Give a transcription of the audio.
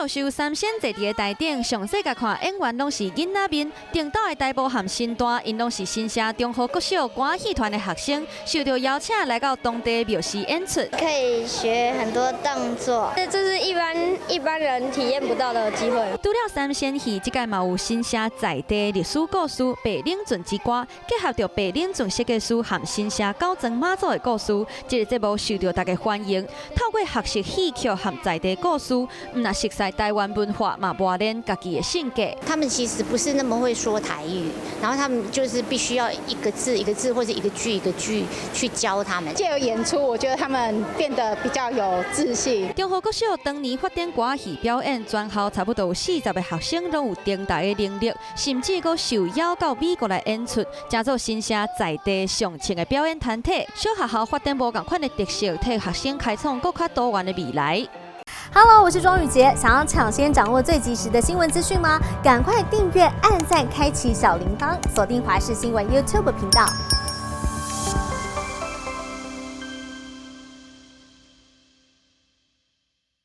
教授三仙坐佇个台頂，上細共看演員攏是囡仔面，頂斗的大埔和新大，𪜶攏是新社中和國小歌仔戲團的學生，受著邀請來到當地廟市演出。可以學很多動作，這是一般人體驗不到的機會。除了三仙戲，這屆嘛有新社在地歷史故事《白領船之歌》，結合著白領船設計師和新社九莊媽祖的故事，這个節目受著大家歡迎。透過學習戲曲和在地故事，毋但熟悉台灣文化，嘛磨練家己的性格。他們其實不是那麼會說台語，然後他們就是必須要一個字一個字或者一個句一個句去教他們。藉由演出，我覺得他們變得比較有自信。中和國小當年發展歌仔戲表演，全校差不多有40個學生攏有登台的能力，甚至閣受邀到美國來演出，成做新社在地上衝的表演團體。小學校發展無仝款的特色，替學生開創閣較多元的未來。 Hello，我是莊宇傑，想要搶先掌握最及時的新聞資訊嗎？趕快訂閱、按讚、開啟小鈴鐺，鎖定華視新聞 YouTube 頻道。